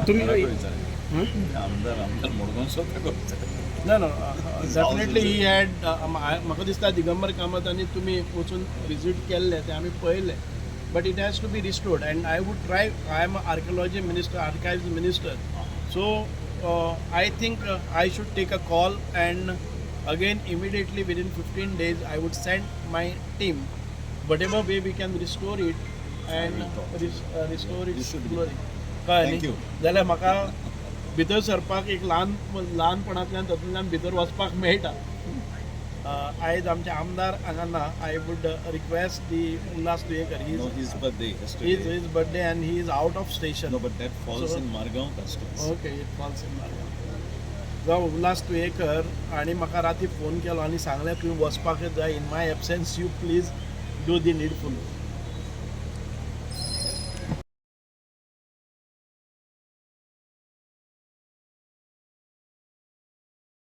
तुम्ही आमदार आमदार मडगांव स्वता करता. ना ना, डेफिनेटली he had. म्हाका दिसता दिगंबर कामत आनी तुमी वचून विजीट केल्लें तें आमी पळयलें, but it has to be restored and I would try. I am archaeology minister, archives minister, so I think I should take a call and again immediately within 15 days I would send my team, whatever way we can restore it and restore You its should be. Glory. कळ्ळें Thank न्ही? You. जाल्यार म्हाका भितर सरपाक एक ल्हान ल्हानपणांतल्यान तातूंतल्यान भितर वचपाक मेळटा. आयज आमचे आमदार हांगा ना. I would request the Ulhas Tuyenkar. He No, his birthday yesterday. Is his birthday and he is out of station. No, but that falls in Margao constituency. Okay, it falls in. जावं, उल्हास तुयेकर आनी म्हाका राती phone केलो आनी सांगलें, तुवें वचपाकच जाय, in my absence you please do the needful.